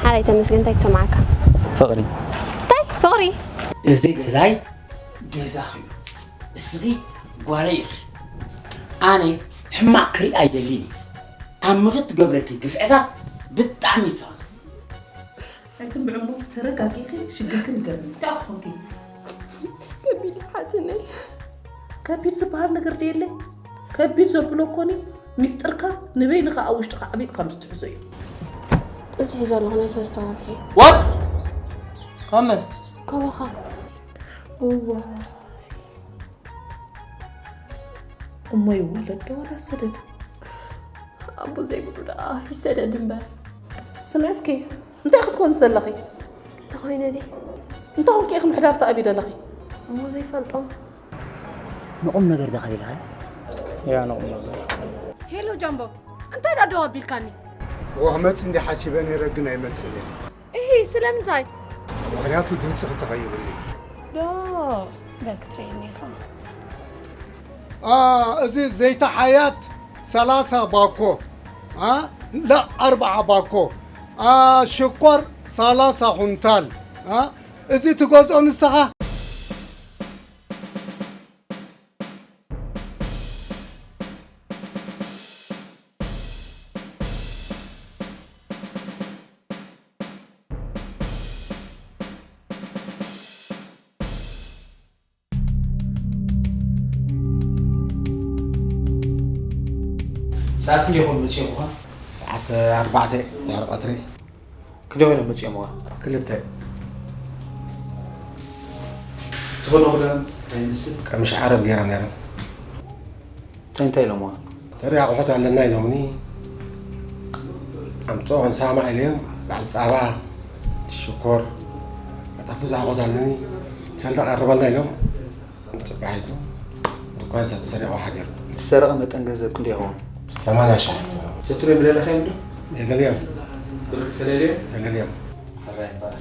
ሓላይ ተመስገን፣ እንታይ ትሰማዓካ? ፍቕሪ። እንታይ ፍቕሪ? እዚ ገዛይ ገዛኺ እዩ። እስኺ ጓለይ ኢኺ። ኣነ ሕማቕ ክርኢ ኣይደልን እየ። ኣብ ምኽት ትገብረኪ ግፍዕታት ብጣዕሚ ይስሕቕ። ኣይትንብዕሞ፣ ተረጋጊኺ ሽግርኪ ንገርኒ። እንታይ ኮንኪ? ከቢድ ሓትነይ። ከቢድ ዝበሃል ነገር ድየለ? ከቢድ ዘብሎ ኮኒ ሚስጥርካ ንበይንኻ ኣብ ውሽጥኻ ዓሚቕ ከም ዝትሕዞ እዩ። እዚ ሒዞ ኣለኹ ናይ ሰለስተ ወርሒ። ዋት? ካብ መን? ከበኻ እዋ እሞ ይወለድ ዶ ወላ ሰደድ? ኣቦ ዘይብሉ ደኣ ይሰደድ እምበር። ስምዒ እስኪ እንታይ ክትኮኒ ዘለኺ? ተኾይነ ዲ እንታይ ኮንኪ ኢኺ ምሕዳር ተኣቢደ ኣለኺ? እሞ ዘይፈልጦም ንቑም ነገር ዳኻ ኢልካ ያ ንቑም ነገር ሄሎ ጃምቦ፣ እንታይ ደኣ ደው ኣቢልካኒ? ወኽመጽ እንዲ ሓሲበ ነይረ ግን ኣይመጽእን እየ። እሂ፣ ስለምንታይ? ምኽንያቱ ድምፅኺ ተቐይሩኒ። ዶ በል ክትርእየኒ ኢኻ። አ፣ እዚ ዘይታ ሓያት ሰላሳ ባኮ አ፣ ላ ኣርባዓ ባኮ አ፣ ሽኮር ሰላሳ ኩንታል አ፣ እዚ ትገዝኦ ንስኻ። ሰዓት ክንደይ ይኾን መፂኦምኻ? ሰዓት ኣርባዕተ ድሕሪ ቀትሪ። ክንደይ ኮይኖም መፂኦምኻ? ክልተ። ትኾኖ ክዳን እንታይ ይመስል? ቀምሽ ዓረብ ገይሮም ነይሮም። እንታይ እንታይ ኢሎምዋ? ተሪእ ኣቑሑት ኣለና ኢሎምኒ። ኣምፅኦ ክንሰማማዕ ኢለዮም። በዓል ፃባ፣ ሽኮር፣ ቀጠፉ ዝሓኾት ኣለኒ። ሰልዲ ቀርበልና ኢሎም። ፅባሒቱ ድኳን ሰብ ተሰሪቑ ሓዲሩ። ዝተሰረቐ መጠን ገንዘብ ክንደይ ይኸውን? ሰማንያ ሺሕ። ተትሪኦም ደለኻዮም ዶ? የለልዮም። ብርክ ስለልዮም? የለልዮም። ሕራይ እምበኣር።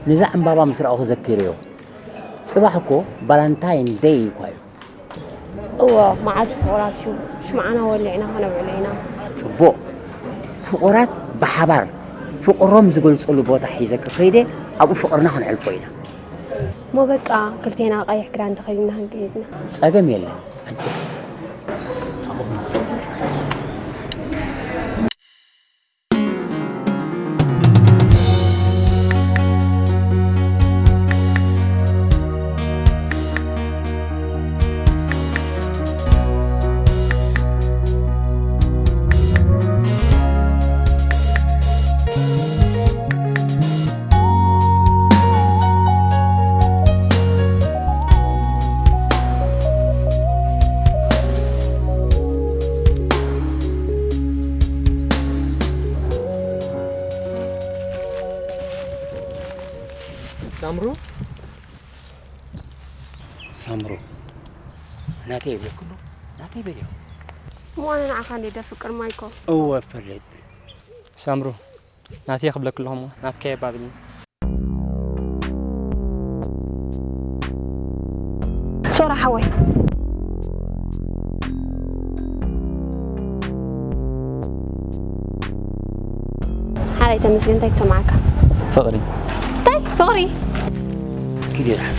ነዛ ዕምባባ ምስ ረኣኹ ዘኪረዮ። ጽባሕ እኮ ቫላንታይን ደይ እኳ እዩ። እወ፣ መዓልቲ ፍቑራት እዩ። ሽምዓና ወሊዕና ከነብዕሎ ኢና። ጽቡቕ። ፍቑራት ብሓባር ፍቕሮም ዝገልጸሉ ቦታ ሒዘ ከይደ ኣብኡ ፍቕርና ከነሕልፎ ኢና። እሞ በቃ ክልቴና ቀይሕ ክዳን ተኸዲንና ክንከይድ ኢና። ጸገም የለን። ኣጆኺ። ሳምሩ ሳምሩ ናተይ ይብለክሉ ናተይ በልዮ። እሞ ኣነ ንዓኻ እንዴ ደፍቅር ማይኮ። እወ እፈልጥ። ሳምሩ ናተይ ክብለክ ኣለኹ እሞ ናትካ የባብልኒ። ሶራ ሓወይ። ሓላይ ተመስገን እንታይ ትሰማዓካ? ፍቕሪ እንታይ ፍቕሪ? ኪድ ይርሓቅ።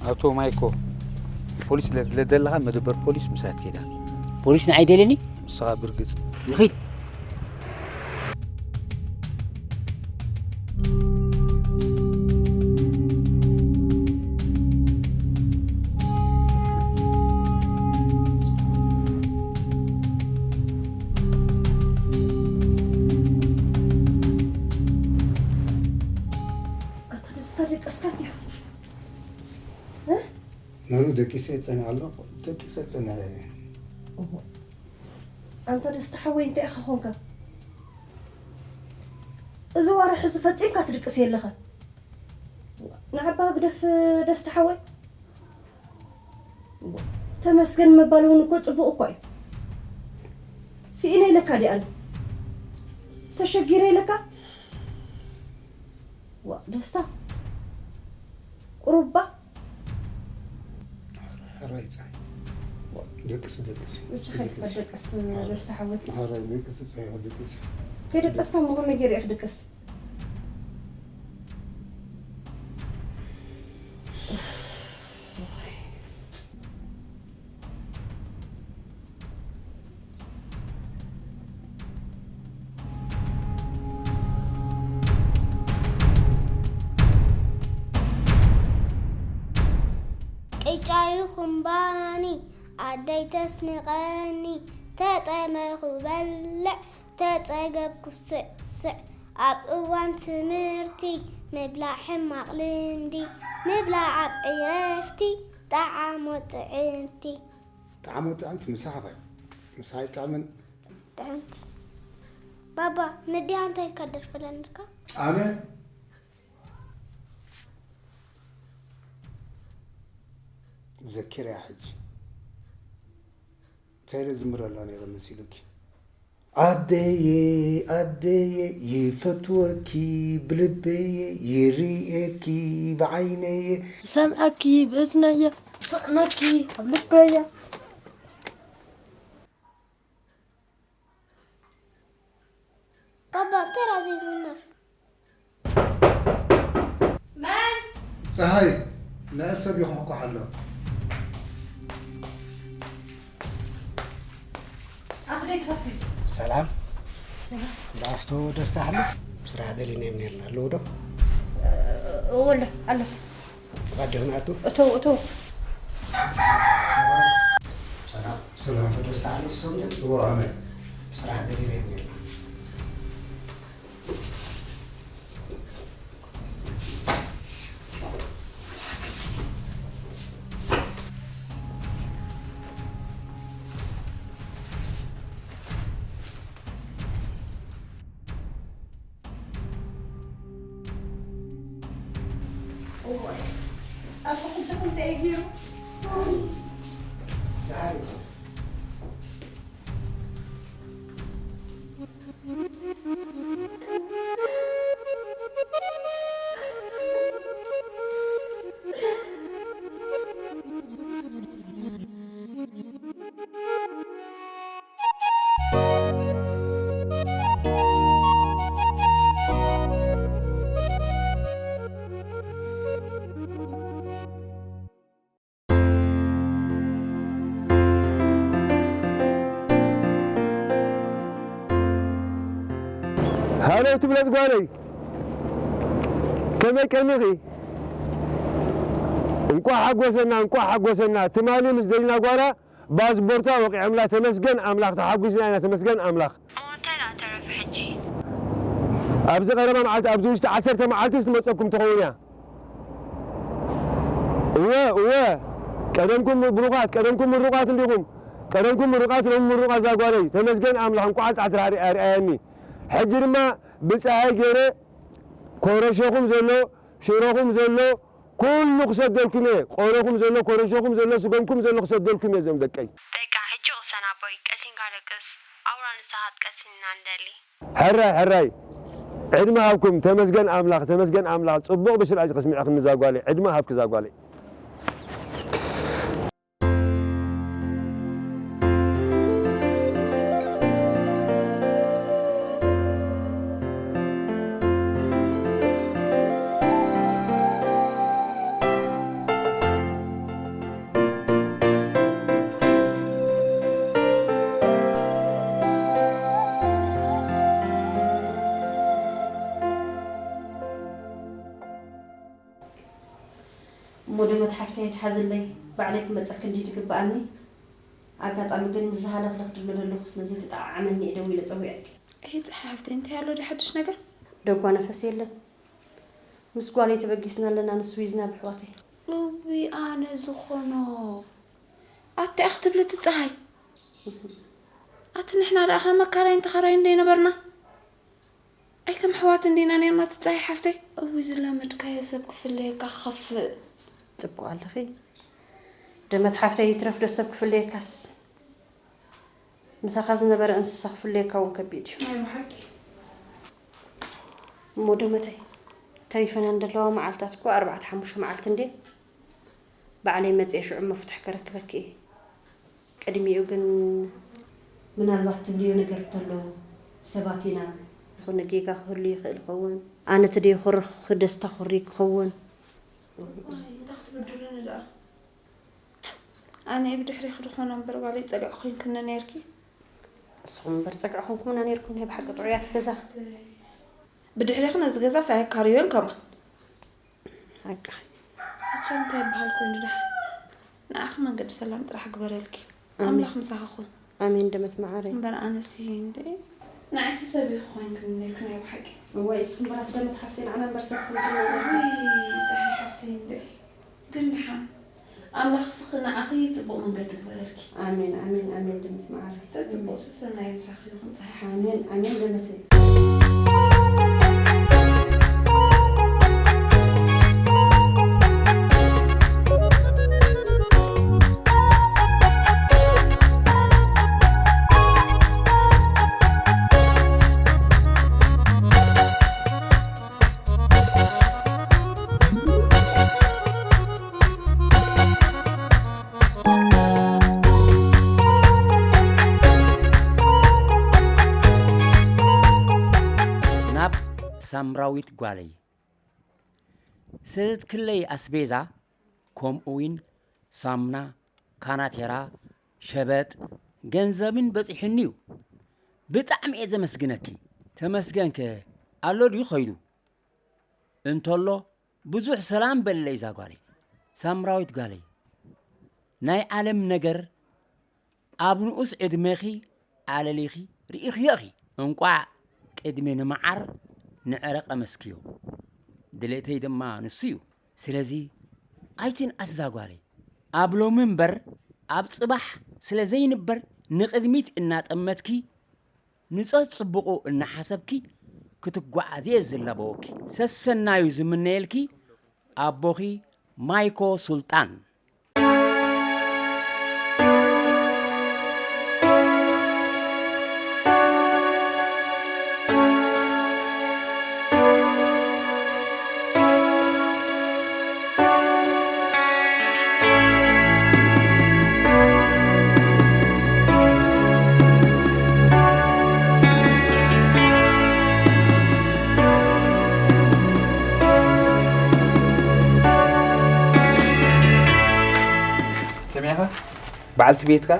ኣቶ ማይኮ ፖሊስ ለደለኻ መደበር ፖሊስ ምሳት ኬዳ ፖሊስ ንዓይ ደልየኒ ንስኻ ብርግጽ ንኺድ ኣታ ደስታ ደቀስካ እንዲኻ። መኑ ደቂሰ ይጸንዕ ኣሎ ደቂሰ ጸንዕ ኣንታ ደስታ ሓወይ እንታይ ኢኻ ኾንካ? እዚ ወርሒ እዚ ፈጺምካ ትድቅስ የለኻ። ንዓባ ግደፍ ደስታ ሓወይ። ተመስገን ምባል እውን እኮ ጽቡቕ እኳ እዩ። ስኢነ ኢለካ ዲኣን ተሸጊረ ኢለካ። ዋ ደስታ ቁሩባ ሕራይ ፀሓይ ደቅስ ደቅስ እሺ፣ ከይድካ ደቅስ ደስታ ሓወይ። ሕራይ ደቅስ ፀሓይ ደቅስ ከይደቀስካ እሞ ከመይ ገይረ እየ ክድቅስ? ቅጫ ይኹን ባኒ ኣደይ ተስንቐኒ፣ ተጠመኹ በልዕ፣ ተጸገብኩ ስዕስዕ። ኣብ እዋን ትምህርቲ ምብላዕ ሕማቕ ልምዲ፣ ምብላዕ ኣብ ዕረፍቲ ጠዓሞ ጥዕምቲ። ጣዕሞ ጥዕምቲ ምሳሕባይ ምሳይ ጥዕምን ጥዕምቲ። ባባ፣ ንዲያ እንታይ ኢልካ ደርፈለንካ? ኣነ ዘኪርያ ሕጂ እንታይ ኢለ ዝምረላ ነይረ መሲሉኪ? ኣደየ ኣደየ ይፈትወኪ ብልበየ ይርእየኪ ብዓይነየ ይሰምዐኪ ብእዝነየ ይስዕመኪ ኣብ ልበየ። ባባ እንታይ ራ ዘይዝምር? መን ፀሃይ ንዕሰብ ይኹሕኩሕ ኣሎ። ኣቲ ደይ ትኸፍቲ ሰላም ዳስቶ ደስታ ሕልፍ ስራሕ ደሊና እዮም ነርና ኣለዉ ዶ እወለ ኣሎ ባደህናቱ እተው እተው ሰላም ሰላም ደስታ ሕልፍ ሰምደ እወ ኣመን ስራሕ ደሊና እዮም ነርና ኣብ ክልተኹም እንታይ እዩ ገይሩ ሃለው ትብለጽ ጓለይ ከመይ ቀኒኺ? እንቋዕ ሓጎሰና እንቋዕ ሓጎሰና። ትማሊ ምስ ደሊና ጓላ ባዝቦርታ ወቂዖምላ ተመስገን ኣምላኽ ተሓጒስና ኢና ተመስገን ኣምላኽ። እሞ እንታይ ደኣ ተረፈ ሕጂ? ኣብዚ ቀረባ መዓልቲ ኣብዚ ውሽጢ ዓሰርተ መዓልቲ ትመጸኩም ትኸውን እያ። እወ እወ ቀደምኩም ብሩኻት ቀደምኩም ምሩቓት እንዲኹም ቀደምኩም ምሩቓት ሎም ምሩቓት ዛጓለይ ተመስገን ኣምላኽ እንቋዕ ጣዕቲ ኣርኣየኒ ሕጂ ድማ ብፀሃይ ገይረ ኮረሸኹም ዘሎ ሽሮኹም ዘሎ ኩሉ ክሰደልኩም እየ ቆሎኹም ዘሎ ኮረሸኹም ዘሎ ስጎምኩም ዘሎ ክሰደልኩም እየ እዞም ደቀይ። በቃ ሕጂ ቅሰን ኣቦይ ቀሲንካ ደቅስ ኣውራ ንስኻ ትቀስን ኢና ንደሊ። ሕራይ ሕራይ ዕድመ ሃብኩም ተመስገን ኣምላኽ ተመስገን ኣምላኽ ጽቡቕ ብሽራ እዚ ከስሚዐክኒ ዛጓለይ ዕድመ ሃብኪ ዛጓለይ። እሞ ደመት ሓፍተይ ኣይትሓዝለይ፣ ባዕለይ ክመፀኪ እንድዩ ዝግበኣኒ። ኣጋጣሚ ግን ምስዚ ሃለኽለኽ ድብሎ ዘለኹስ ነዘይተጠዓዓመኒ እየ ደዊለ ፀዊዐኪ። ኣየ ፀሓይ ሓፍተይ እንታይ ኣሎ ድዩ ሓድሽ ነገር? ደጓ ነፈስ የለን። ምስ ጓለይ ተበጊስና ኣለና ንስዊዝ ናብ ኣሕዋተይ። እውይ ኣነ ዝኾኖ ኣቲ ኣኽ ትብሊ እቲ ፀሃይ ኣቲ ንሕና ደኣ ካብ መካረይን ተኻራይን ዶ ይነበርና? ኣይ ከም ኣሕዋት እንዲና ኔርና ትጻይ ሓፍተይ። እዊ ዝለመድካዮ ሰብ ክፍለየካ ክኸፍእ። ጽቡቕ ኣለኺ። ደመት ሓፍተይ ይትረፍ ዶ ሰብ ክፍለየካስ? ምሳኻ ዝነበረ እንስሳ ክፍለየካ እውን ከቢድ እዩ። ናይ ብሓቂ። እሞ ደመተይ፣ ተሪፈና እንደለዋ መዓልታት እኮ ኣርባዕተ ሓሙሽተ መዓልቲ እንዴ? ባዕለይ መጽየ ሽዑ መፍትሕ ከረክበኪ እየ። ቅድሚኡ ግን ምናልባት ትብልዮ ነገር እንተሎ፣ ሰባት ኢና፣ ዝኾነ ጌጋ ክህሉ ይኽእል ይኸውን። ኣነ ተደይኮርኽ ደስታ ኮሪ ክኸውን። ዋይ፣ እንታይ ክትብድሉኒ ደኣ? ኣነ እየ ብድሕሬኺ ዝኾነ እምበር ጓለይ ጸግዒ ኮይንክኒ ነይርኪ። ንስኹም እምበር ጸግዒ ኮንኩምና ነይርኩም፣ ናይ ብሓቂ ጥዑያት ገዛ። ብድሕሬኺ ነዚ ገዛስ ኣየካርዮን ከማን። ሓቅኺ። መቸም እንታይ ይበሃል ኮይኑ ደሓን። ንዓኺ መንገዲ ሰላም ጥራሕ ግበረልኪ። ኣሜን። ኣምላኽ ምሳኺ ኩን። ኣሜን ደመት መዓረይ። እምበር ኣነሲ እንደ ንዓይሲ ሰብ ኢኺ ኮይንክኒ ነይርኪ ናይ ብሓቂ። እዋይ እስኺ እምበራት ደመት ሓፍተይ ንዓና እምበር ሰብ ኮይንክኒ ነይርኪ። ውይ፣ ጸሓይ ሓፍተይ እንደ ግን ደሓን ኣምላኽ ስኺ ንዓኺ ጽቡቕ መንገዲ ግበረልኪ። ኣሜን፣ ኣሜን፣ ኣሜን፣ ድምት መዓረይ። ተጽቡቕ ሰሰናይ ምሳኺ ይኹን፣ ጸሓይ ሓፍቲ። ኣሜን፣ ኣሜን፣ ደመተይ። ናብ ሳምራዊት ጓለይ፣ ሰደትክለይ ኣስቤዛ፣ ከምኡውን ሳሙና፣ ካናቴራ፣ ሸበጥ፣ ገንዘብን በጺሑኒ'ዩ። ብጣዕሚ እየ ዘመስግነኪ። ተመስገንከ ኣሎ ድዩ ኸይዱ? እንተሎ ብዙሕ ሰላም በልለይ እዛ ጓለይ። ሳምራዊት ጓለይ፣ ናይ ዓለም ነገር ኣብ ንኡስ ዕድመኺ ኣለሊኺ ርኢኽዮ ኢኺ። እንቋዕ ቅድሚ ንመዓር ንዕረ ቀመስክዮ። ድሌተይ ድማ ንሱ እዩ። ስለዚ ኣይትንኣስ እዛ ጓለይ። ኣብ ሎሚ እምበር ኣብ ጽባሕ ስለ ዘይንበር ንቕድሚት እናጠመትኪ ንጸጽቡቑ እናሓሰብኪ ክትጓዓዚ እየ ዝላበወኪ። ሰሰናዩ ዝምነየልኪ ኣቦኺ ማይኮ ሱልጣን። ሰሚዕኻ? በዓልቲ ቤትካ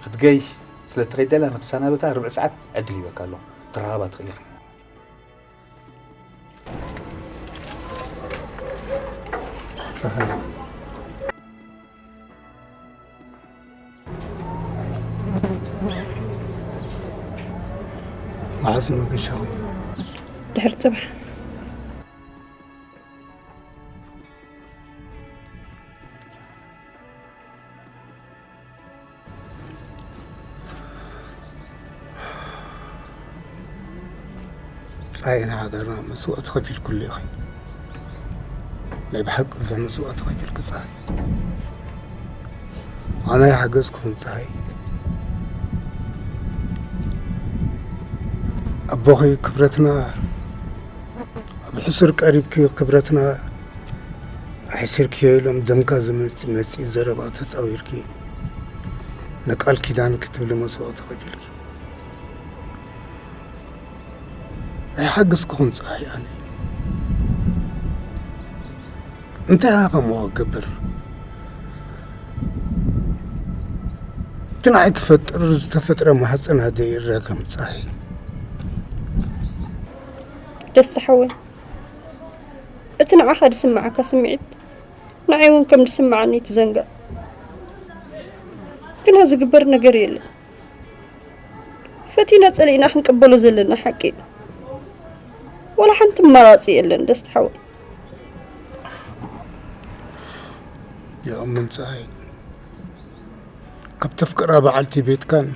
ክትገይሽ ስለ እትኸይድ ዘላ ንክሰናበታ ርብዒ ሰዓት ዕድል ሂበካ ኣለኹ። ትረኻባ ትኽእል ኢኻ። ጸሓይ። መዓስ እዩ መገሻኹም? ድሕሪ ጽባሕ። ጸሓይ ንሃገርና መስዋእቲ ከፊልኩሉ ኢኺ። ናይ ብሓቂ ብዙሕ መስዋእቲ ከፊልኪ ጸሓይ። ኣነ ኣይሓገዝኩኹን ጸሓይ። ኣቦኺ ክብረትና ኣብ ሕሱር ቀሪብኪ ክብረትና ኣሕሲርክዮ ኢሎም ደምካ ዝመጽእ መጺእ ዘረባ ተጻዊርኪ ንቃል ኪዳን ክትብሊ መስዋእቲ ከፊልኪ። ኣይሓገዝኩኹን ጸሓይ ኣነ። እንታይ ኢኻ ከምኡ ክገብር? እቲ ንዓይ ክፈጥር ዝተፈጥረ ማህጸን ኣደይ ይረአ ከም ጸሓይ። ደስታ ሓወይ፣ እቲ ንዓኻ ዝስምዓካ ስምዒት ንዓይ እውን ከም ዝስምዓኒ ትዘንግዕ። ግና ዝግበር ነገር የለን። ፈቲና ጸሊእና ክንቅበሎ ዘለና ሓቂ እዩ። ወላ ሓንቲ ኣማራጺ የለን ደስታ ሓወይ። ይኣምን ጸሃይ፣ ካብ ተፍቅራ በዓልቲ ቤትካን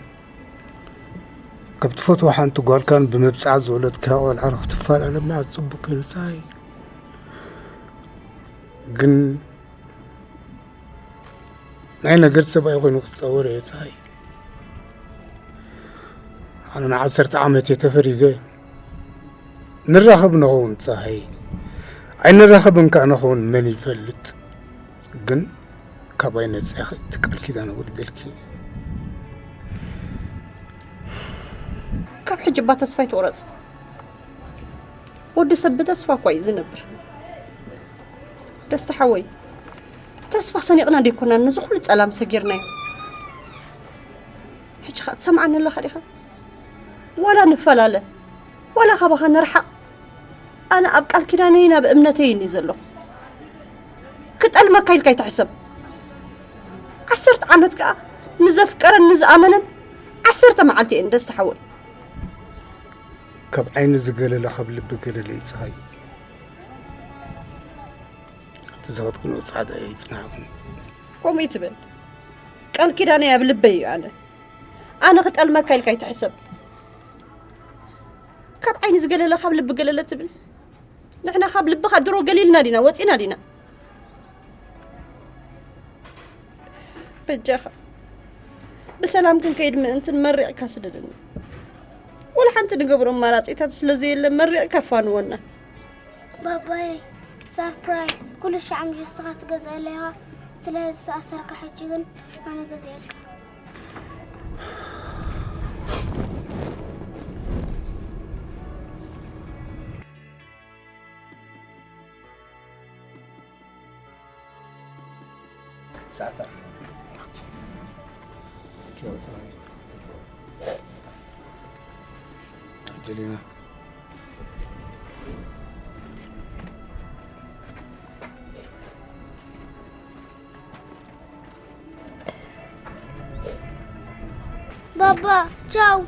ትፈትዋ ሓንቲ ጓልካን ብመብጽዓ ዝወለድካ ቆልዓ ክትፈላለ መዓት ጽቡቅ ኮይኑ ጸሃይ። ግን ናይ ነገር ሰብኣይ ኮይኑ ክጸወር እየ ጸሃይ። ኣነ ንዓሰርተ ዓመት እየ ተፈሪደ። ንራኸብ ንኸውን ጸሃይ። ኣይንራኸብን ከኣ ንኸውን መን ይፈልጥ። ግን ካባይ ነጺኻ እቲ ቃል ኪዳን ኣውሪደልኪ። ካብ ሕጂ እባ ተስፋ ኣይትቑረጽ። ወዲ ሰብ ብተስፋ እኳ እዩ ዝነብር። ደስታ ሓወይ፣ ተስፋ ሰኒቕና ደይኮናን ነዚ ኩሉ ጸላም ሰጊርናዮ። ሕጂ ኸ ትሰምዓኒ ኣለኻ ዲኻ? ዋላ ንፈላለ፣ ዋላ ካባኻ ንርሓቕ፣ ኣነ ኣብ ቃል ኪዳነይን ኣብ እምነተይን እየ ዘለኹ። ክጠልመካ ኢልካ ኣይትሕሰብ። ዓሰርተ ዓመት ከኣ ንዘፍቀረን ንዝኣመነን ዓሰርተ መዓልቲ እየን ደስታ ሓወይ። ካብ ዓይኒ ዝገለለ ካብ ልቢ ገለለ ይጽሃይ። ኣብቲ ዝኸድኩኖ ጻዕዳ እየ ይጽናሕኩም። ከምኡ ይትበል። ቃል ኪዳነይ ኣብ ልበይ እዩ ኣነ። ኣነ ክጠልመካ ኢልካ ኣይትሕሰብ። ካብ ዓይኒ ዝገለለ ካብ ልቢ ገለለ ትብል። ንሕና ካብ ልብኻ ድሮ ገሊልና ዲና ወጺና ዲና። በጃኻ ብሰላም ክንከይድ ምእንትን መሪቕካ ስደደኒ። ወላ ሓንቲ ንገብሮ ኣማራጺታት ስለ ዘየለ መሪቕካ ፋንወና። ባባይ ሰርፕራይዝ ኩሉ ሻዕ ምሽ ንስኻ ትገዝኣለይ ኢኻ። ስለዚ ዝኣሰርካ ሕጂ ግን ኣነ ገዚኤልካ። ሰዓት ቻው ጸሃይ። ኣንጀሊና። ባባ ቻው።